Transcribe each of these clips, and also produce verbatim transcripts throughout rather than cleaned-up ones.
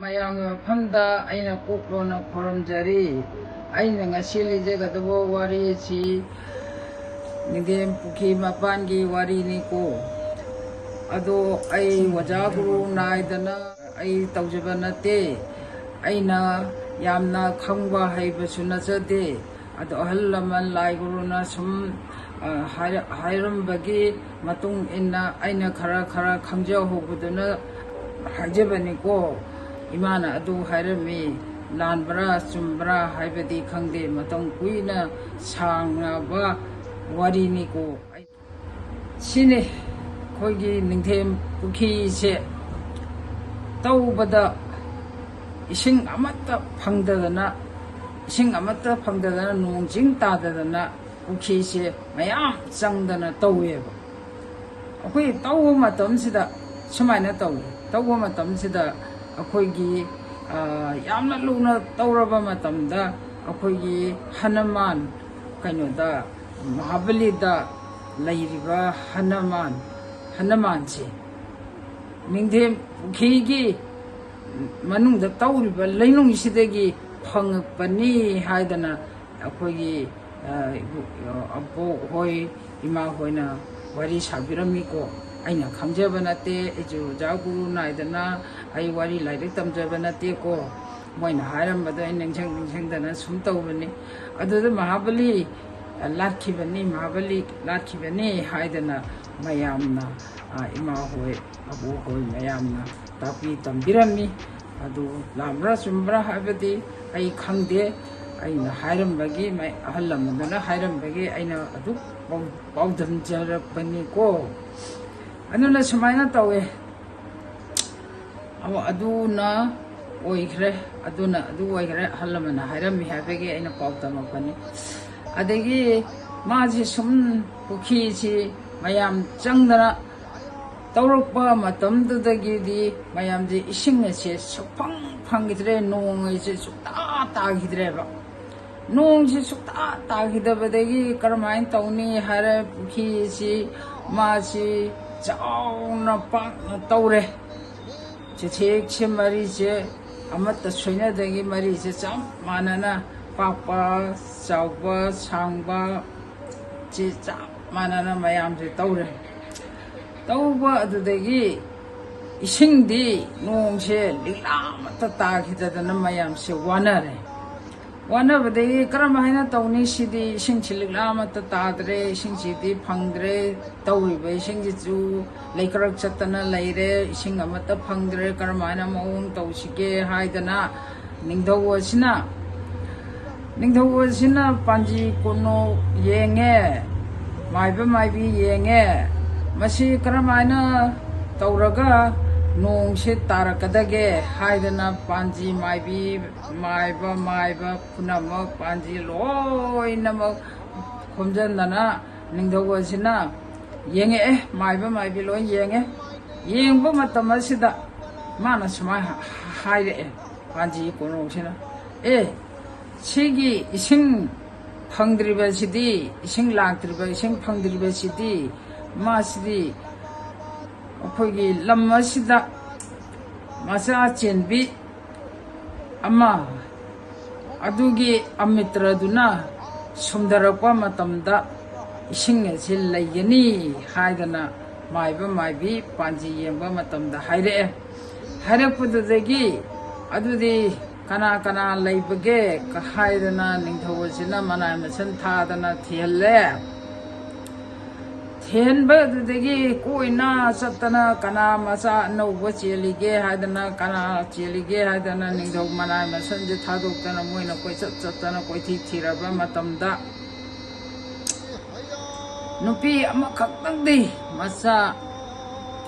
ꯃꯌꯥꯝꯒꯤ ꯃꯐꯝꯗ ꯑꯩꯅ ꯀꯣꯛ ꯂꯣꯟꯅ ꯈꯨꯔꯨꯝꯖꯔꯤ꯫ ꯑꯩꯅ ꯉꯁꯤ ꯂꯤꯖꯒꯗꯕ ꯋꯥꯔꯤ ꯑꯁꯤ ꯅꯤꯡꯊꯦꯝ ꯄꯨꯈ꯭ꯔꯤ ꯃꯄꯥꯟꯒꯤ ꯋꯥꯔꯤꯅꯤꯀꯣ꯫ ꯑꯗꯣ ꯑꯩ ꯑꯣꯖꯥ ꯒꯨꯔꯨ ꯅꯥꯏꯗꯅ ꯑꯩ ꯇꯧꯖꯕ ꯅꯠꯇꯦ꯫ ꯑꯩꯅ ꯌꯥꯝꯅ ꯈꯪꯕ ꯍꯩꯕꯁꯨ ꯅꯠꯆꯗꯦ꯫ ꯑꯗꯣ ꯑꯍꯜ ꯂꯃꯟ ꯂꯥꯏ ꯒꯨꯔꯨꯅ ꯁꯨꯝ, ꯑ, ꯍꯥꯏꯔ-, ꯍꯥꯏꯔꯝꯕꯒꯤ ꯃꯇꯨꯡ ꯏꯟꯅ ꯑꯩꯅ ꯈꯔ ꯈꯔ ꯈꯪꯖꯍꯧꯕꯗꯨꯅ ꯍꯥꯏꯖꯕꯅꯤꯀꯣ꯫ ꯏꯃꯥꯅ ꯑꯗꯨ ꯍꯥꯏꯔꯝꯃꯤ, ꯂꯥꯟꯕ꯭ꯔꯥ ꯆꯨꯝꯕ꯭ꯔꯥ ꯍꯥꯏꯕꯗꯤ ꯈꯪꯗꯦ, ꯃꯇꯝ ꯀꯨꯏꯅ ꯁꯥꯡꯂꯕ ꯋꯥꯔꯤꯅꯤꯀꯣ꯫ ꯁꯤꯅꯤ ꯑꯩꯈꯣꯏꯒꯤ ꯅꯤꯡꯊꯦꯝ ꯄꯨꯈ꯭ꯔꯤꯁꯦ ꯇꯧꯕꯗ ꯏꯁꯤꯡ ꯑꯃꯠꯇ ꯐꯪꯗꯗꯅ, ꯏꯁꯤꯡ ꯑꯃꯠꯇ ꯐꯪꯗꯗꯅ, ꯅꯣꯡ ꯆꯤꯡ ꯇꯥꯗꯗꯅ ꯄꯨꯈ꯭ꯔꯤꯁꯦ ꯃꯌꯥꯝ ꯆꯪꯗꯅ ꯇꯧꯋꯦꯕ꯫ ꯑꯩꯈꯣꯏ ꯇꯧꯕ ꯃꯇꯝꯁꯤꯗ ꯁꯨꯃꯥꯏꯅ ꯇꯧꯏ꯫ ꯇꯧꯕ ꯃꯇꯝꯁꯤꯗ ꯑꯩꯈꯣꯏꯒꯤ, ꯑ, ꯌꯥꯝꯅ ꯂꯨꯅ ꯇꯧꯔꯕ ꯃꯇꯝꯗ ꯑꯩꯈꯣꯏꯒꯤ ꯍꯅꯨꯃꯥꯟ, ꯀꯩꯅꯣꯗ, ꯃꯍꯥꯕꯂꯤꯗ ꯂꯩꯔꯤꯕ ꯍꯅꯨꯃꯥꯟ, ꯍꯅꯨꯃꯥꯟꯁꯦ ꯅꯤꯡꯊꯦꯝ ꯄꯨꯈ꯭ꯔꯤꯒꯤ ꯃꯅꯨꯡꯗ ꯇꯧꯔꯤꯕ ꯂꯩꯅꯨꯡꯁꯤꯗꯒꯤ ꯐꯪꯉꯛꯄꯅꯤ ꯍꯥꯏꯗꯅ ꯑꯩꯈꯣꯏꯒꯤ, ꯑ, ꯑꯕꯣꯛ ꯍꯣꯏ, ꯏꯃꯥ ꯍꯣꯏꯅ ꯋꯥꯔꯤ ꯁꯥꯕꯤꯔꯝꯃꯤꯀꯣ꯫ ꯑꯩꯅ ꯈꯪꯖꯕ ꯅꯠꯇꯦ, ꯑꯩꯁꯨ ꯑꯣꯖꯥ ꯒꯨꯔꯨ ꯅꯥꯏꯗꯅ ꯑꯩ ꯋꯥꯔꯤ ꯂꯥꯏꯔꯤꯛ ꯇꯝꯖꯕ ꯅꯠꯇꯦꯀꯣ꯫ ꯃꯣꯏꯅ ꯍꯥꯏꯔꯝꯕꯗꯣ ꯑꯩ ꯅꯤꯡꯁꯤꯡ ꯅꯤꯡꯁꯤꯡꯗꯅ ꯁꯨꯝ ꯇꯧꯕꯅꯤ꯫ ꯑꯗꯨꯗ ꯃꯍꯥꯕꯂꯤ ꯂꯥꯠꯈꯤꯕꯅꯤ, ꯃꯍꯥꯕꯂꯤ ꯂꯥꯠꯈꯤꯕꯅꯤ ꯍꯥꯏꯗꯅ ꯃꯌꯥꯝꯅ, ꯑ, ꯏꯃꯥ ꯍꯣꯏ, ꯑꯕꯣꯛ ꯍꯣꯏ ꯃꯌꯥꯝꯅ ꯇꯥꯛꯄꯤ ꯇꯝꯕꯤꯔꯝꯃꯤ꯫ ꯑꯗꯨ ꯂꯥꯟꯕ꯭ꯔꯥ ꯆꯨꯝꯕ꯭ꯔꯥ ꯍꯥꯏꯕꯗꯤ ꯑꯩ ꯈꯪꯗꯦ꯫ ꯑꯩꯅ ꯍꯥꯏꯔꯝꯕꯒꯤ, ꯃ-, ꯑꯍꯜ ꯂꯃꯟꯗꯨꯅ ꯍꯥꯏꯔꯝꯕꯒꯤ ꯑꯩꯅ ꯑꯗꯨ ꯄꯥꯎ-, ꯄꯥꯎꯗꯝꯖꯔꯛꯄꯅꯤꯀꯣ꯫ ꯑꯗꯨꯅ ꯁꯨꯃꯥꯏꯅ ꯇꯧꯋꯦ꯫ ꯑꯣ, ꯑꯗꯨꯅ ꯑꯣꯏꯈ꯭ꯔꯦ, ꯑꯗꯨꯅ ꯑꯗꯨ ꯑꯣꯏꯈ꯭ꯔꯦ, ꯑꯍꯜ ꯂꯃꯟꯅ ꯍꯥꯏꯔꯝꯃꯤ ꯍꯥꯏꯕꯒꯤ ꯑꯩꯅ ꯄꯥꯎ ꯇꯝꯃꯛꯄꯅꯤ꯫ ꯑꯗꯒꯤ ꯃꯥꯁꯤ ꯁꯨꯝ ꯄꯨꯈ꯭ꯔꯤꯁꯤ ꯃꯌꯥꯝ ꯆꯪꯗꯅ ꯇꯧꯔꯛꯄ ꯃꯇꯝꯗꯨꯗꯒꯤꯗꯤ ꯃꯌꯥꯝꯁꯦ ꯏꯁꯤꯡ ꯑꯁꯦ ꯁꯨꯛꯐꯪ ꯐꯪꯈꯤꯗ꯭ꯔꯦ, ꯅꯣꯡ ꯑꯁꯦ ꯁꯨꯛꯇꯥ ꯇꯥꯈꯤꯗ꯭ꯔꯦꯕ꯫ ꯅꯣꯡꯁꯤ ꯁꯨꯛꯇꯥ ꯇꯥꯈꯤꯗꯕꯗꯒꯤ ꯀꯔꯝꯍꯥꯏꯅ ꯇꯧꯅꯤ ꯍꯥꯏꯔꯦ, ꯄꯨꯈ꯭ꯔꯤꯁꯤ ꯃꯥꯁꯤ ꯆꯥꯎꯅ ꯄꯥꯛꯅ ꯇꯧꯔꯦ꯫ ꯆꯤꯊꯦꯛꯁꯦ ꯃꯔꯤꯁꯦ ꯑꯃꯠꯇ ꯁꯣꯏꯅꯗꯒꯤ ꯃꯔꯤꯁꯦ ꯆꯞ ꯃꯥꯟꯅꯅ ꯄꯥꯛꯄ, ꯆꯥꯎꯕ, ꯁꯥꯡꯕ ꯁꯤ ꯆꯞ ꯃꯥꯟꯅꯅ ꯃꯌꯥꯝꯁꯦ ꯇꯧꯔꯦ꯫ ꯇꯧꯕ ꯑꯗꯨꯗꯒꯤ ꯏꯁꯤꯡꯗꯤ ꯅꯣꯡꯁꯦ ꯂꯤꯛꯂꯥ ꯑꯃꯠꯇ ꯇꯥꯈꯤꯗꯗꯅ ꯃꯌꯥꯝꯁꯦ ꯋꯥꯅꯔꯦ꯫ ꯋꯥꯅꯕꯗꯒꯤ ꯀꯔꯝ ꯍꯥꯏꯅ ꯇꯧꯅꯤ? ꯁꯤꯗꯤ ꯏꯁꯤꯡꯁꯤ ꯂꯤꯛꯂꯥ ꯑꯃꯠꯇ ꯇꯥꯗ꯭ꯔꯦ, ꯏꯁꯤꯡꯁꯤꯗꯤ ꯐꯪꯗ꯭ꯔꯦ, ꯇꯧꯔꯤꯕ ꯏꯁꯤꯡꯁꯤꯁꯨ ꯂꯩꯀ꯭ꯔꯛ ꯆꯠꯇꯅ ꯂꯩꯔꯦ, ꯏꯁꯤꯡ ꯑꯃꯠꯇ ꯐꯪꯗ꯭ꯔꯦ, ꯀꯔꯝ ꯍꯥꯏꯅ ꯃꯑꯣꯡ ꯇꯧꯁꯤꯒꯦ ꯍꯥꯏꯗꯅ ꯅꯤꯡꯊꯧ ꯑꯁꯤꯅ, ꯅꯤꯡꯊꯧ ꯑꯁꯤꯅ ꯄꯥꯟꯖꯤ ꯀꯣꯅꯣ ꯌꯦꯡꯉꯦ, ꯃꯥꯏꯕ ꯃꯥꯏꯕꯤ ꯌꯦꯡꯉꯦ, ꯃꯁꯤ ꯀꯔꯝ ꯍꯥꯏꯅ ꯇꯧꯔꯒ ꯅꯣꯡꯁꯦ ꯇꯥꯔꯛꯀꯗꯒꯦ ꯍꯥꯏꯗꯅ ꯄꯥꯟꯖꯤ ꯃꯥꯏꯕꯤ, ꯃꯥꯏꯕ ꯃꯥꯏꯕ ꯄꯨꯝꯅꯃꯛ ꯄꯥꯟꯖꯤ ꯂꯣꯏꯅꯃꯛ ꯈꯣꯝꯖꯤꯟꯗꯅ ꯅꯤꯡꯊꯧ ꯑꯁꯤꯅ ꯌꯦꯡꯉꯛꯑꯦ, ꯃꯥꯏꯕ ꯃꯥꯏꯕꯤ ꯂꯣꯏ ꯌꯦꯡꯉꯦ꯫ ꯌꯦꯡꯕ ꯃꯇꯝ ꯑꯁꯤꯗ ꯃꯥꯅ ꯁꯨꯃꯥꯏꯅ ꯍꯥꯏꯔꯛꯑꯦ, ꯄꯥꯟꯖꯤ ꯀꯣꯅꯣꯁꯤꯅ, "ꯑꯦ, ꯁꯤꯒꯤ ꯏꯁꯤꯡ ꯐꯪꯗ꯭ꯔꯤꯕꯁꯤꯗꯤ, ꯏꯁꯤꯡ ꯂꯥꯛꯇ꯭ꯔꯤꯕ, ꯏꯁꯤꯡ ꯐꯪꯗ꯭ꯔꯤꯕꯁꯤꯗꯤ, ꯃꯥꯁꯤꯗꯤ ꯑꯩꯈꯣꯏꯒꯤ ꯂꯝ ꯑꯁꯤꯗ ꯃꯆꯥ ꯆꯦꯟꯕꯤ ꯑꯃ, ꯑꯗꯨꯒꯤ ꯑꯃꯤꯇ꯭ꯔꯗꯨꯅ ꯁꯨꯝꯊꯔꯛꯄ ꯃꯇꯝꯗ ꯏꯁꯤꯡ ꯑꯁꯤ ꯂꯩꯒꯅꯤ" ꯍꯥꯏꯗꯅ ꯃꯥꯏꯕ ꯃꯥꯏꯕꯤ ꯄꯥꯟꯖꯤ ꯌꯦꯡꯕ ꯃꯇꯝꯗ ꯍꯥꯏꯔꯛꯑꯦ꯫ ꯍꯥꯏꯔꯛꯄꯗꯨꯗꯒꯤ ꯑꯗꯨꯗꯤ ꯀꯅꯥ ꯀꯅꯥ ꯂꯩꯕꯒꯦ ꯍꯥꯏꯗꯅ ꯅꯤꯡꯊꯧ ꯑꯁꯤꯅ ꯃꯅꯥꯏ ꯃꯁꯤꯟ ꯊꯥꯗꯅ ꯊꯤꯍꯜꯂꯦ꯫ ꯊꯤꯍꯟꯕ ꯑꯗꯨꯗꯒꯤ ꯀꯣꯏꯅ ꯆꯠꯇꯅ ꯀꯅꯥ ꯃꯆꯥ ꯑꯅꯧꯕ ꯆꯦꯜꯂꯤꯒꯦ ꯍꯥꯏꯗꯅ, ꯀꯅꯥ ꯆꯦꯜꯂꯤꯒꯦ ꯍꯥꯏꯗꯅ ꯅꯤꯡꯊꯧ ꯃꯅꯥꯏ ꯃꯁꯤꯟꯁꯦ ꯊꯥꯗꯣꯛꯇꯅ ꯃꯣꯏꯅ ꯀꯣꯏꯆꯠ ꯆꯠꯇꯅ ꯀꯣꯏꯊꯤ ꯊꯤꯔꯕ ꯃꯇꯝꯗ ꯅꯨꯄꯤ ꯑꯃꯈꯛꯇꯪꯗꯤ ꯃꯆꯥ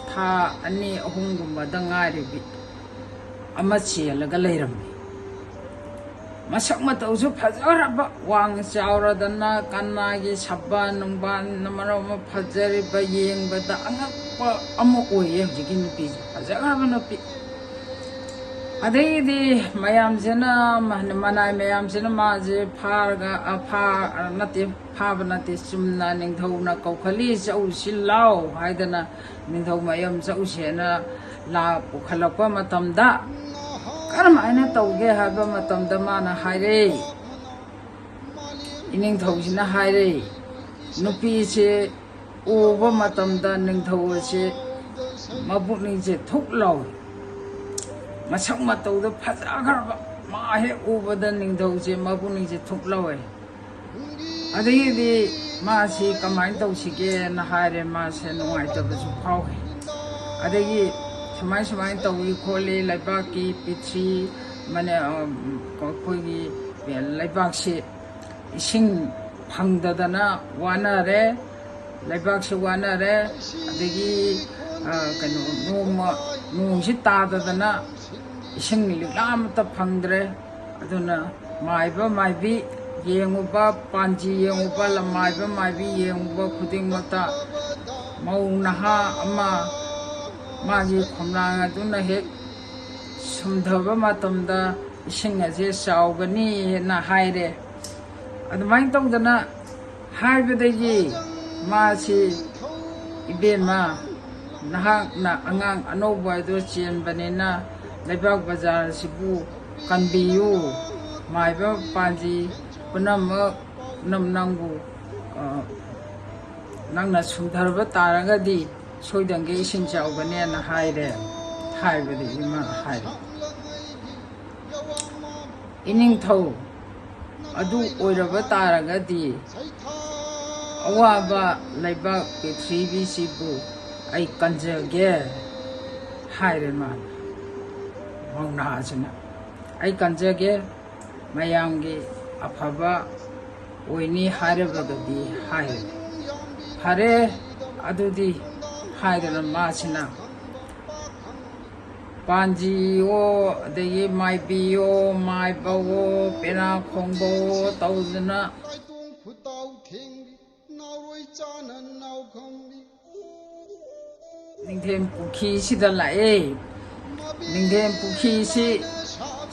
ꯊꯥ ꯑꯅꯤ ꯑꯍꯨꯝꯒꯨꯝꯕꯗ ꯉꯥꯏꯔꯤꯕꯤ ꯑꯃ ꯆꯦꯜꯂꯒ ꯂꯩꯔꯝꯃꯤ꯫ ꯃꯁꯛ ꯃꯇꯧꯁꯨ ꯐꯖꯈ꯭ꯔꯕ, ꯋꯥꯡ ꯆꯥꯎꯔꯗꯅ ꯀꯅꯥꯒꯤ ꯁꯕꯥꯟ ꯅꯨꯡꯕꯥꯟꯅ ꯃꯔꯣꯜ ꯑꯃ ꯐꯖꯔꯤꯕ, ꯌꯦꯡꯕꯗ ꯑꯉꯛꯄ ꯑꯃ ꯑꯣꯏꯌꯦ ꯍꯧꯖꯤꯛꯀꯤ ꯅꯨꯄꯤꯁꯦ, ꯐꯖꯈ꯭ꯔꯕ ꯅꯨꯄꯤ꯫ ꯑꯗꯩꯗꯤ ꯃꯌꯥꯝꯁꯤꯅ, ꯃꯅꯥꯏ ꯃꯌꯥꯝꯁꯤꯅ ꯃꯥꯁꯦ ꯐꯥꯔꯒ, ꯑ, ꯐꯥ-, ꯑ, ꯅꯠꯇꯦ, ꯐꯥꯕ ꯅꯠꯇꯦ, ꯆꯨꯝꯅ ꯅꯤꯡꯊꯧꯅ ꯀꯧꯈꯠꯂꯤ, "ꯆꯧꯁꯤ ꯂꯥꯎ" ꯍꯥꯏꯗꯅ ꯅꯤꯡꯊꯧ ꯃꯌꯨꯝ ꯆꯧꯁꯦꯅ ꯂꯥ ꯄꯨꯈꯠꯂꯛꯄ ꯃꯇꯝꯗ ꯀꯔꯝꯍꯥꯏꯅ ꯇꯧꯒꯦ ꯍꯥꯏꯕ ꯃꯇꯝꯗ ꯃꯥꯅ ꯍꯥꯏꯔꯦ, ꯏꯅꯤꯡꯊꯧꯁꯤꯅ ꯍꯥꯏꯔꯦ, ꯅꯨꯄꯤꯁꯦ ꯎꯕ ꯃꯇꯝꯗ ꯅꯤꯡꯊꯧ ꯑꯁꯦ ꯃꯕꯨꯛꯅꯤꯡꯁꯦ ꯊꯨꯛ ꯂꯥꯎꯏ꯫ ꯃꯁꯛ ꯃꯇꯧꯗ ꯐꯖꯈ꯭ꯔꯕ, ꯃꯥ ꯍꯦꯛ ꯎꯕꯗ ꯅꯤꯡꯊꯧꯁꯦ ꯃꯕꯨꯛꯅꯤꯡꯁꯦ ꯊꯨꯛ ꯂꯥꯎꯏ꯫ ꯑꯗꯒꯤꯗꯤ ꯃꯥꯁꯤ ꯀꯃꯥꯏꯅ ꯇꯧꯁꯤꯒꯦꯅ ꯍꯥꯏꯔꯦ, ꯃꯥꯁꯦ ꯅꯨꯡꯉꯥꯏꯇꯕꯁꯨ ꯐꯥꯎꯏ꯫ ꯑꯗꯒꯤ ꯁꯨꯃꯥꯏ ꯁꯨꯃꯥꯏꯅ ꯇꯧꯏ ꯈꯣꯠꯂꯤ, ꯂꯩꯕꯥꯛꯀꯤ ꯄ꯭ꯔꯤꯊꯤ, ꯃꯅꯦ, ꯑ, ꯑꯩꯈꯣꯏꯒꯤ ꯂꯩꯕꯥꯛꯁꯤ ꯏꯁꯤꯡ ꯐꯪꯗꯗꯅ ꯋꯥꯅꯔꯦ, ꯂꯩꯕꯥꯛꯁꯤ ꯋꯥꯅꯔꯦ꯫ ꯑꯗꯒꯤ, ꯑ, ꯀꯩꯅꯣ, ꯅꯣꯡꯃ, ꯅꯣꯡꯁꯤ ꯇꯥꯗꯗꯅ ꯏꯁꯤꯡ ꯂꯤꯛꯂꯥ ꯑꯃꯠꯇ ꯐꯪꯗ꯭ꯔꯦ꯫ ꯑꯗꯨꯅ ꯃꯥꯏꯕ ꯃꯥꯏꯕꯤ ꯌꯦꯡꯉꯨꯕ, ꯄꯥꯟꯖꯤ ꯌꯦꯡꯉꯨꯕ, ꯂꯝ ꯃꯥꯏꯕ ꯃꯥꯏꯕꯤ ꯌꯦꯡꯉꯨꯕ ꯈꯨꯗꯤꯡꯃꯛꯇ ꯃꯧ ꯅꯍꯥ ꯑꯃ ꯃꯥꯒꯤ ꯈꯣꯝꯂꯥꯡ ꯑꯗꯨꯅ ꯍꯦꯛ ꯁꯨꯝꯊꯕ ꯃꯇꯝꯗ ꯏꯁꯤꯡ ꯑꯁꯦ ꯆꯥꯎꯒꯅꯤꯅ ꯍꯥꯏꯔꯦ꯫ ꯑꯗꯨꯃꯥꯏꯅ ꯇꯧꯗꯅ ꯍꯥꯏꯕꯗꯒꯤ ꯃꯥꯁꯤ, "ꯏꯕꯦꯝꯃ, ꯅꯍꯥꯛꯅ ꯑꯉꯥꯡ ꯑꯅꯧꯕ ꯑꯗꯨ ꯆꯦꯟꯕꯅꯤꯅ ꯂꯩꯕꯥꯛ ꯕꯖꯥꯔ ꯑꯁꯤꯕꯨ ꯀꯟꯕꯤꯌꯨ, ꯃꯥꯏꯕ ꯄꯥꯟꯖꯤ ꯄꯨꯝꯅꯃꯛ, ꯄꯨꯝꯅꯃꯛ ꯅꯪꯕꯨ, ꯑ, ꯅꯪꯅ ꯁꯨꯝꯊꯔꯕ ꯇꯥꯔꯒꯗꯤ ꯁꯣꯏꯗꯅꯒꯤ ꯏꯁꯤꯡ ꯆꯥꯎꯒꯅꯦꯅ" ꯍꯥꯏꯔꯦ꯫ ꯍꯥꯏꯕꯗꯒꯤ ꯃꯥ ꯍꯥꯏꯔꯦ, "ꯏꯅꯤꯡꯊꯧ, ꯑꯗꯨ ꯑꯣꯏꯔꯕ ꯇꯥꯔꯒꯗꯤ ꯑꯋꯥꯕ ꯂꯩꯕꯥꯛ ꯄ꯭ꯔꯤꯊꯤꯕꯤꯁꯤꯕꯨ ꯑꯩ ꯀꯟꯖꯒꯦ" ꯍꯥꯏꯔꯦ ꯃꯥꯅ, ꯃꯧꯅꯥꯁꯤꯅ꯫ "ꯑꯩ ꯀꯟꯖꯒꯦ, ꯃꯌꯥꯝꯒꯤ ꯑꯐꯕ ꯑꯣꯏꯅꯤ ꯍꯥꯏꯔꯕꯗꯗꯤ" ꯍꯥꯏꯔꯦ꯫ "ꯐꯔꯦ ꯑꯗꯨꯗꯤ" ꯍꯥꯏꯗꯅ ꯃꯥꯁꯤꯅ ꯄꯥꯟꯖꯤꯌꯣ, ꯑꯗꯒꯤ ꯃꯥꯏꯕꯤꯌꯣ, ꯃꯥꯏꯕꯋꯣ, ꯄꯦꯅꯥ ꯈꯣꯡꯕꯋꯣ ꯇꯧꯗꯅ, ꯂꯥꯏꯇꯣꯡ ꯈꯨꯇꯥꯎ ꯊꯦꯡꯕꯤ, ꯅꯥꯎꯔꯣꯏ ꯆꯥꯅ ꯅꯥꯎꯈꯝꯕꯤ, ꯅꯤꯡꯊꯦꯝ ꯄꯨꯈ꯭ꯔꯤꯁꯤꯗ ꯂꯥꯛꯑꯦ꯫ ꯅꯤꯡꯊꯦꯝ ꯄꯨꯈ꯭ꯔꯤꯁꯤ,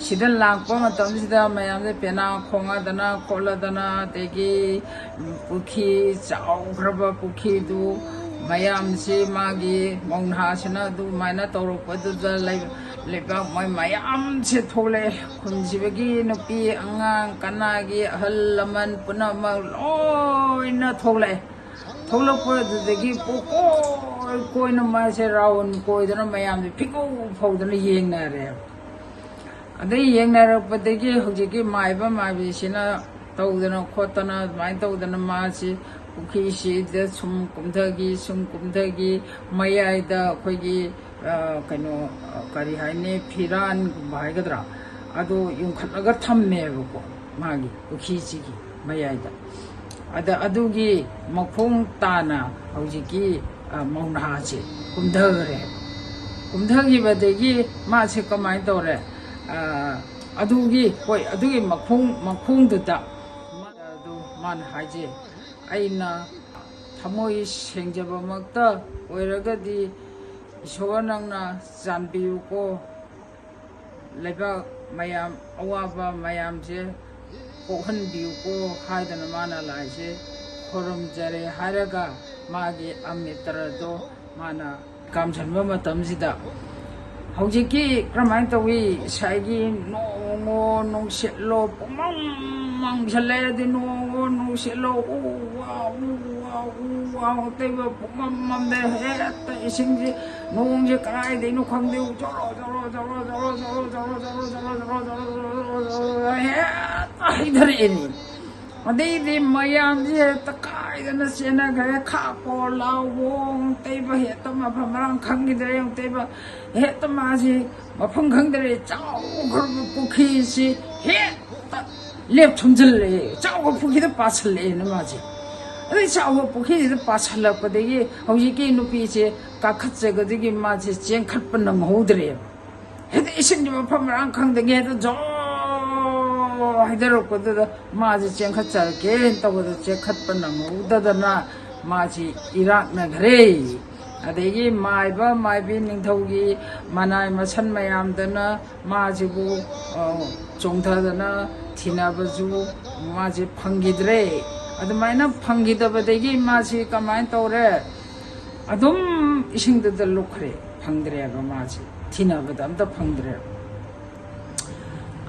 ꯁꯤꯗ ꯂꯥꯛꯄ ꯃꯇꯝꯁꯤꯗ ꯃꯌꯥꯝꯁꯦ ꯄꯦꯅꯥ ꯈꯣꯡꯉꯗꯅ ꯈꯣꯠꯂꯗꯅ, ꯑꯗꯒꯤ ꯄꯨꯈ꯭ꯔꯤ, ꯆꯥꯎꯈ꯭ꯔꯕ ꯄꯨꯈ꯭ꯔꯤꯗꯨ ꯃꯌꯥꯝꯁꯤ ꯃꯥꯒꯤ ꯃꯧꯅꯍꯥꯁꯤꯅ ꯑꯗꯨꯃꯥꯏꯅ ꯇꯧꯔꯛꯄꯗꯨꯗ ꯂꯩ-, ꯂꯩꯕꯥꯛ ꯃꯣꯏ ꯃꯌꯥꯝꯁꯦ ꯊꯣꯛꯂꯛꯑꯦ꯫ ꯈꯨꯟꯁꯤꯕꯒꯤ ꯅꯨꯄꯤ, ꯑꯉꯥꯡ, ꯀꯅꯥꯒꯤ ꯑꯍꯜ ꯂꯃꯟ ꯄꯨꯝꯅꯃꯛ ꯂꯣꯏꯅ ꯊꯣꯛꯂꯛꯑꯦ꯫ ꯊꯣꯛꯂꯛꯄꯗꯨꯗꯒꯤ ꯄꯨꯀꯣꯏ ꯀꯣꯏꯅ ꯃꯥꯁꯦ ꯔꯥꯎꯟ ꯀꯣꯏꯗꯅ ꯃꯌꯥꯝꯁꯦ ꯐꯤꯀꯧ ꯐꯧꯗꯅ ꯌꯦꯡꯅꯔꯦ꯫ ꯑꯗꯩ ꯌꯦꯡꯅꯔꯛꯄꯗꯒꯤ ꯍꯧꯖꯤꯛꯀꯤ ꯃꯥꯏꯕ ꯃꯥꯏꯕꯤꯁꯤꯅ ꯇꯧꯗꯅ ꯈꯣꯠꯇꯅ ꯑꯗꯨꯃꯥꯏꯅ ꯇꯧꯗꯅ ꯃꯥꯁꯤ ꯄꯨꯈ꯭ꯔꯤꯁꯤꯗ ꯁꯨꯝ ꯀꯨꯝꯊꯈꯤ, ꯁꯨꯝ ꯀꯨꯝꯊꯈꯤ꯫ ꯃꯌꯥꯏꯗ ꯑꯩꯈꯣꯏꯒꯤ, ꯑ, ꯀꯩꯅꯣ, ꯑ, ꯀꯔꯤ ꯍꯥꯏꯅꯤ, ꯐꯤꯔꯥꯟꯒꯨꯝꯕ ꯍꯥꯏꯒꯗ꯭ꯔꯥ, ꯑꯗꯨ ꯌꯨꯡꯈꯠꯂꯒ ꯊꯝꯃꯦꯕꯀꯣ, ꯃꯥꯒꯤ ꯄꯨꯈ꯭ꯔꯤꯁꯤꯒꯤ ꯃꯌꯥꯏꯗ꯫ ꯑꯗ ꯑꯗꯨꯒꯤ ꯃꯈꯣꯡ ꯇꯥꯅ ꯍꯧꯖꯤꯛꯀꯤ, ꯑ, ꯃꯧꯅꯍꯥꯁꯦ ꯀꯨꯝꯊꯈ꯭ꯔꯦꯕ꯫ ꯀꯨꯝꯊꯈꯤꯕꯗꯒꯤ ꯃꯥꯁꯦ ꯀꯃꯥꯏꯅ ꯇꯧꯔꯦ? ꯑ, ꯑꯗꯨꯒꯤ, ꯍꯣꯏ, ꯑꯗꯨꯒꯤ ꯃꯈꯣꯡ, ꯃꯈꯣꯡꯗꯨꯗ ꯃꯥ-, ꯑꯗꯨ ꯃꯥꯅ ꯍꯥꯏꯁꯦ, "ꯑꯩꯅ ꯊꯃꯣꯏ ꯁꯦꯡꯖꯕꯃꯛꯇ ꯑꯣꯏꯔꯒꯗꯤ ꯏꯁꯣꯔ ꯅꯪꯅ ꯆꯥꯟꯕꯤꯌꯨꯀꯣ, ꯂꯩꯕꯥꯛ ꯃꯌꯥꯝ ꯑꯋꯥꯕ ꯃꯌꯥꯝꯁꯦ ꯀꯣꯛꯍꯟꯕꯤꯌꯨꯀꯣ" ꯍꯥꯏꯗꯅ ꯃꯥꯅ ꯂꯥꯏꯁꯦ ꯈꯨꯔꯨꯝꯖꯔꯦ ꯍꯥꯏꯔꯒ ꯃꯥꯒꯤ ꯑꯃꯤꯇ꯭ꯔꯗꯣ ꯃꯥꯅ ꯀꯥꯝꯁꯤꯟꯕ ꯃꯇꯝꯁꯤꯗ ꯍꯧꯖꯤꯛꯀꯤ ꯀꯔꯝꯍꯥꯏꯅ ꯇꯧꯏ? ꯉꯁꯥꯏꯒꯤ ꯅꯣꯡꯉꯣ ꯅꯨꯡꯁꯤꯠꯂꯣ ꯄꯨꯡꯃꯪ ꯃꯪꯁꯜꯂꯦ, ꯑꯗꯨ ꯅꯣꯡꯉꯣ ꯅꯨꯡꯁꯤꯠꯂꯣ ꯎ ꯋꯥ, ꯎ ꯋꯥ, ꯎ ꯋꯥ ꯑꯇꯩꯕ ꯄꯨꯡꯃꯝ ꯃꯝꯗꯦ꯫ ꯍꯦꯛꯇ ꯏꯁꯤꯡꯁꯦ, ꯅꯣꯡꯁꯦ ꯀꯗꯥꯏꯗꯩꯅꯣ ꯈꯪꯗꯦ, ꯖꯣꯔꯣ ꯖꯣꯔꯣ ꯖꯣꯔꯣ ꯖꯣꯔꯣ ꯖꯣꯔꯣ ꯖꯣꯔꯣ ꯖꯣꯔꯣ ꯖꯣꯔꯣ ꯖꯣꯔꯣ ꯖꯣꯔꯣ ꯖꯣꯔꯣ ꯖꯣꯔꯣ ꯖꯣꯔꯣ ꯖꯣꯔꯣ ꯍꯦꯛꯇ ꯍꯩꯊꯔꯛꯑꯦꯅꯦ꯫ ꯑꯗꯩꯗꯤ ꯃꯌꯥꯝꯁꯦ ꯍꯦꯛꯇ ꯀꯥꯏꯗꯅ ꯆꯦꯟꯅꯈ꯭ꯔꯦ꯫ ꯈꯥꯛꯄꯣ ꯂꯥꯎꯕꯣ ꯑꯃꯨꯛ ꯇꯩꯕ ꯍꯦꯛꯇ ꯃꯐꯝ ꯃꯔꯥꯡ ꯈꯪꯈꯤꯗ꯭ꯔꯦ꯫ ꯑꯃꯨꯛ ꯇꯩꯕ ꯍꯦꯛꯇ ꯃꯥꯁꯤ ꯃꯐꯝ ꯈꯪꯗ꯭ꯔꯦ꯫ ꯆꯥꯎꯈ꯭ꯔꯕ ꯄꯨꯈ꯭ꯔꯤꯁꯤ ꯍꯦꯛꯇ ꯂꯦꯞ ꯊꯨꯝꯖꯤꯜꯂꯛꯑꯦ꯫ ꯆꯥꯎꯕ ꯄꯨꯈ꯭ꯔꯤꯗ ꯄꯥꯁꯜꯂꯛꯑꯦꯅ ꯃꯥꯁꯦ꯫ ꯑꯗꯩ ꯆꯥꯎꯕ ꯄꯨꯈ꯭ꯔꯤꯁꯤꯗ ꯄꯥꯁꯜꯂꯛꯄꯗꯒꯤ ꯍꯧꯖꯤꯛꯀꯤ ꯅꯨꯄꯤꯁꯦ ꯀꯥꯈꯠꯆꯒꯗꯒꯤ ꯃꯥꯁꯦ ꯆꯦꯟꯈꯠꯄ ꯅꯪꯍꯧꯗ꯭ꯔꯦꯕ꯫ ꯍꯦꯛꯇ ꯏꯁꯤꯡꯁꯦ ꯃꯐꯝ ꯃꯔꯥꯡ ꯈꯪꯗꯒꯦ ꯍꯦꯛꯇ ꯖꯣ ꯍꯩꯊꯔꯛꯄꯗꯨꯗ ꯃꯥꯁꯦ ꯆꯦꯟꯈꯠꯆꯔꯛꯀꯦꯅ ꯇꯧꯕꯗ ꯆꯦꯟꯈꯠꯄ ꯅꯪꯍꯧꯗꯗꯅ ꯃꯥꯁꯤ ꯏꯔꯥꯛꯅꯈ꯭ꯔꯦ꯫ ꯑꯗꯒꯤ ꯃꯥꯏꯕ ꯃꯥꯏꯕꯤ ꯅꯤꯡꯊꯧꯒꯤ ꯃꯅꯥꯏ ꯃꯁꯟ ꯃꯌꯥꯝꯗꯅ ꯃꯥꯁꯤꯕꯨ, ꯑ, ꯆꯣꯡꯊꯗꯅ ꯊꯤꯅꯕꯁꯨ ꯃꯥꯁꯦ ꯐꯪꯈꯤꯗ꯭ꯔꯦ꯫ ꯑꯗꯨꯃꯥꯏꯅ ꯐꯪꯈꯤꯗꯕꯗꯒꯤ ꯃꯥꯁꯤ ꯀꯃꯥꯏꯅ ꯇꯧꯔꯦ? ꯑꯗꯨꯝ ꯏꯁꯤꯡꯗꯨꯗ ꯂꯨꯞꯈ꯭ꯔꯦ꯫ ꯐꯪꯗ꯭ꯔꯦꯕ, ꯃꯥꯁꯦ ꯊꯤꯅꯕꯗ ꯑꯝꯇ ꯐꯪꯗ꯭ꯔꯦꯕ꯫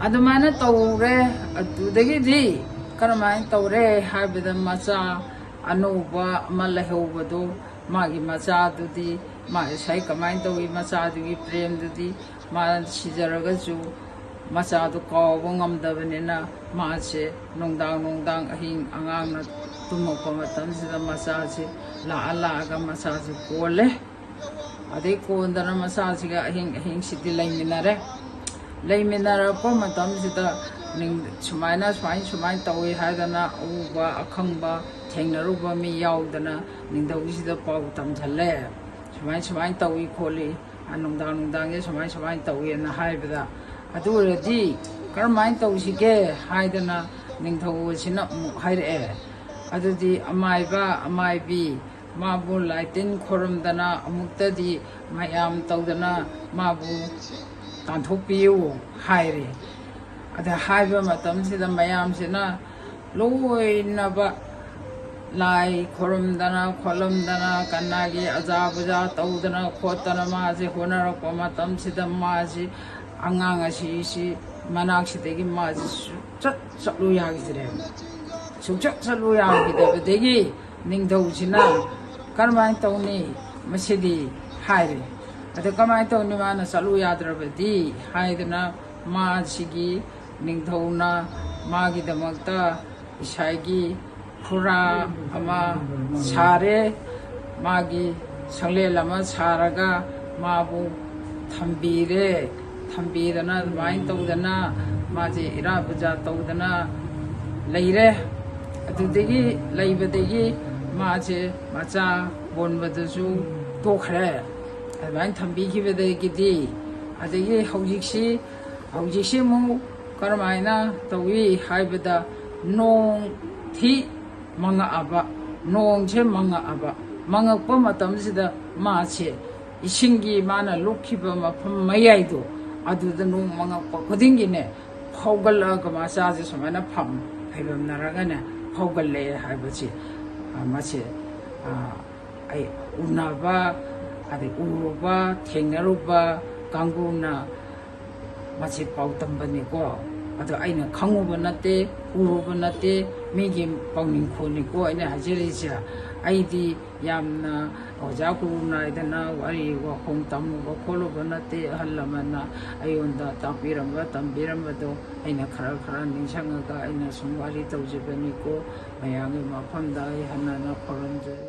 ꯑꯗꯨꯃꯥꯏꯅ ꯇꯧꯔꯦ꯫ ꯑꯗꯨꯗꯒꯤꯗꯤ ꯀꯔꯝꯍꯥꯏꯅ ꯇꯧꯔꯦ ꯍꯥꯏꯕꯗ, ꯃꯆꯥ ꯑꯅꯧꯕ ꯑꯃ ꯂꯩꯍꯧꯕꯗꯣ, ꯃꯥꯒꯤ ꯃꯆꯥꯗꯨꯗꯤ, ꯃꯥ ꯉꯁꯥꯏ ꯀꯃꯥꯏꯅ ꯇꯧꯏ, ꯃꯆꯥꯗꯨꯒꯤ ꯄ꯭ꯔꯦꯝꯗꯨꯗꯤ, ꯃꯥ ꯁꯤꯖꯔꯒꯁꯨ ꯃꯆꯥꯗꯨ ꯀꯥꯎꯕ ꯉꯝꯗꯕꯅꯤꯅ, ꯃꯥꯁꯦ ꯅꯨꯡꯗꯥꯡ ꯅꯨꯡꯗꯥꯡ ꯑꯍꯤꯡ ꯑꯉꯥꯡꯅ ꯇꯨꯝꯃꯛꯄ ꯃꯇꯝꯁꯤꯗ ꯃꯆꯥꯁꯤ ꯂꯥꯛꯑ ꯂꯥꯛꯑꯒ ꯃꯆꯥꯁꯤ ꯀꯣꯜꯂꯦ꯫ ꯑꯗꯩ ꯀꯣꯟꯗꯅ ꯃꯆꯥꯁꯤꯒ ꯑꯍꯤꯡ ꯑꯍꯤꯡꯁꯤꯗꯤ ꯂꯩꯃꯤꯟꯅꯔꯦ꯫ ꯂꯩꯃꯤꯟꯅꯔꯛꯄ ꯃꯇꯝꯁꯤꯗ ꯅꯤꯡ-, ꯁꯨꯃꯥꯏꯅ, ꯁꯨꯃꯥꯏ, ꯁꯨꯃꯥꯏꯅ ꯇꯧꯏ ꯍꯥꯏꯗꯅ, ꯑꯎꯕ ꯑꯈꯪꯕ ꯊꯦꯡꯅꯔꯨꯕ ꯃꯤ ꯌꯥꯎꯗꯅ ꯅꯤꯡꯊꯧꯁꯤꯗ ꯄꯥꯎ ꯇꯝꯁꯤꯜꯂꯦ꯫ ꯁꯨꯃꯥꯏ, ꯁꯨꯃꯥꯏꯅ ꯇꯧꯏ ꯈꯣꯠꯂꯤ, ꯑ, ꯅꯨꯡꯗꯥꯡ ꯅꯨꯡꯗꯥꯡꯁꯦ ꯁꯨꯃꯥꯏ, ꯁꯨꯃꯥꯏꯅ ꯇꯧꯏꯅ ꯍꯥꯏꯕꯗ, "ꯑꯗꯨ ꯑꯣꯏꯔꯗꯤ ꯀꯔꯝꯍꯥꯏꯅ ꯇꯧꯁꯤꯒꯦ?" ꯍꯥꯏꯗꯅ ꯅꯤꯡꯊꯧ ꯑꯁꯤꯅ ꯑꯃꯨꯛ ꯍꯥꯏꯔꯛꯑꯦ꯫ ꯑꯗꯨꯗꯤ ꯑꯃꯥꯏꯕ, ꯑꯃꯥꯏꯕꯤ, ꯃꯥꯕꯨ ꯂꯥꯏꯇꯤꯟ ꯈꯣꯏꯔꯝꯗꯅ ꯑꯃꯨꯛꯇꯗꯤ ꯃꯌꯥꯝ ꯇꯧꯗꯅ ꯃꯥꯕꯨ ꯇꯥꯟꯊꯣꯛꯄꯤꯌꯨ ꯍꯥꯏꯔꯦ꯫ ꯑꯗ ꯍꯥꯏꯕ ꯃꯇꯝꯁꯤꯗ ꯃꯌꯥꯝꯁꯤꯅ ꯂꯣꯏꯅꯕ ꯂꯥꯏ ꯈꯣꯏꯔꯝꯗꯅ ꯈꯣꯠꯂꯝꯗꯅ, ꯀꯅꯥꯒꯤ ꯑꯖꯥ ꯕꯨꯖꯥ ꯇꯧꯗꯅ ꯈꯣꯠꯇꯅ ꯃꯥꯁꯦ ꯍꯣꯠꯅꯔꯛꯄ ꯃꯇꯝꯁꯤꯗ, ꯃꯥꯁꯤ ꯑꯉꯥꯡ ꯑꯁꯤꯁꯤ ꯃꯅꯥꯛꯁꯤꯗꯒꯤ ꯃꯥꯁꯤ ꯁꯨꯡꯆꯠ ꯆꯠꯂꯨ ꯌꯥꯈꯤꯗ꯭ꯔꯦꯕ꯫ ꯁꯨꯡꯆꯠ ꯆꯠꯂꯨ ꯌꯥꯈꯤꯗꯕꯗꯒꯤ ꯅꯤꯡꯊꯧꯁꯤꯅ, "ꯀꯔꯝꯍꯥꯏꯅ ꯇꯧꯅꯤ ꯃꯁꯤꯗꯤ?" ꯍꯥꯏꯔꯦ꯫ "ꯑꯗ ꯀꯃꯥꯏꯅ ꯇꯧꯅꯤ, ꯃꯥꯅ ꯆꯠꯂꯨ ꯌꯥꯗ꯭ꯔꯕꯗꯤ?" ꯍꯥꯏꯗꯅ, ꯃꯥꯁꯤꯒꯤ ꯅꯤꯡꯊꯧꯅ ꯃꯥꯒꯤꯗꯃꯛꯇ ꯏꯁꯥꯒꯤ ꯈꯨꯔꯥ ꯑꯃ ꯁꯥꯔꯦ꯫ ꯃꯥꯒꯤ ꯁꯪꯂꯦꯟ ꯑꯃ ꯁꯥꯔꯒ ꯃꯥꯕꯨ ꯊꯝꯕꯤꯔꯦ꯫ ꯊꯝꯕꯤꯗꯅ ꯑꯗꯨꯃꯥꯏꯅ ꯇꯧꯗꯅ ꯃꯥꯁꯦ ꯏꯔꯥ ꯄꯨꯖꯥ ꯇꯧꯗꯅ ꯂꯩꯔꯦ꯫ ꯑꯗꯨꯗꯒꯤ ꯂꯩꯕꯗꯒꯤ ꯃꯥꯁꯦ ꯃꯆꯥ ꯄꯣꯟꯕꯗꯨꯁꯨ ꯇꯣꯛꯈ꯭ꯔꯦ꯫ ꯑꯗꯨꯃꯥꯏꯅ ꯊꯝꯕꯤꯈꯤꯕꯗꯒꯤꯗꯤ, ꯑꯗꯒꯤ ꯍꯧꯖꯤꯛꯁꯤ, ꯍꯧꯖꯤꯛꯁꯤ ꯑꯃꯨꯛ ꯀꯔꯝꯍꯥꯏꯅ ꯇꯧꯏ ꯍꯥꯏꯕꯗ, ꯅꯣꯡ ꯊꯤ ꯃꯪꯉꯛꯑꯕ, ꯅꯣꯡꯁꯦ ꯃꯪꯉꯛꯑꯕ, ꯃꯪꯉꯛꯄ ꯃꯇꯝꯁꯤꯗ ꯃꯥꯁꯦ ꯏꯁꯤꯡꯒꯤ ꯃꯥꯅ ꯂꯨꯞꯈꯤꯕ ꯃꯐꯝ ꯃꯌꯥꯏꯗꯣ, ꯑꯗꯨꯗ ꯅꯣꯡ ꯃꯪꯉꯛꯄ ꯈꯨꯗꯤꯡꯒꯤꯅꯦ, ꯐꯥꯎꯒꯠꯂꯛꯑꯒ ꯃꯆꯥꯁꯦ ꯁꯨꯃꯥꯏꯅ ꯐꯝ-, ꯐꯩꯕꯝꯅꯔꯒꯅꯦ ꯐꯥꯎꯒꯠꯂꯛꯑꯦ ꯍꯥꯏꯕꯁꯦ, ꯑ, ꯃꯁꯦ, ꯑ, ꯑꯩ ꯎꯅꯕ, ꯑꯗꯩ ꯎꯔꯨꯕ, ꯊꯦꯡꯅꯔꯨꯕ ꯀꯥꯡꯕꯨꯅ ꯃꯁꯤ ꯄꯥꯎ ꯇꯝꯕꯅꯤꯀꯣ꯫ ꯑꯗꯣ ꯑꯩꯅ ꯈꯪꯉꯨꯕ ꯅꯠꯇꯦ, ꯎꯔꯨꯕ ꯅꯠꯇꯦ, ꯃꯤꯒꯤ ꯄꯥꯎꯅꯤꯡꯈꯣꯜꯅꯤꯀꯣ ꯑꯩꯅ ꯍꯥꯏꯖꯔꯤꯁꯦ꯫ ꯑꯩꯗꯤ ꯌꯥꯝꯅ ꯑꯣꯖꯥ ꯒꯨꯔꯨ ꯅꯥꯏꯗꯅ ꯋꯥꯔꯤ ꯋꯥꯈꯣꯡ ꯇꯝꯃꯨꯕ ꯈꯣꯠꯂꯨꯕ ꯅꯠꯇꯦ꯫ ꯑꯍꯜ ꯂꯃꯟꯅ ꯑꯩꯉꯣꯟꯗ ꯇꯥꯛꯄꯤꯔꯝꯕ, ꯇꯝꯕꯤꯔꯝꯕꯗꯣ ꯑꯩꯅ ꯈꯔ ꯈꯔ ꯅꯤꯡꯁꯤꯡꯉꯒ ꯑꯩꯅ ꯁꯨꯝ ꯋꯥꯔꯤ ꯇꯧꯖꯕꯅꯤꯀꯣ꯫ ꯃꯌꯥꯝꯒꯤ ꯃꯐꯝꯗ ꯑꯩ ꯍꯟꯅ ꯍꯟꯅ ꯈꯨꯔꯨꯝꯖꯔꯤ꯫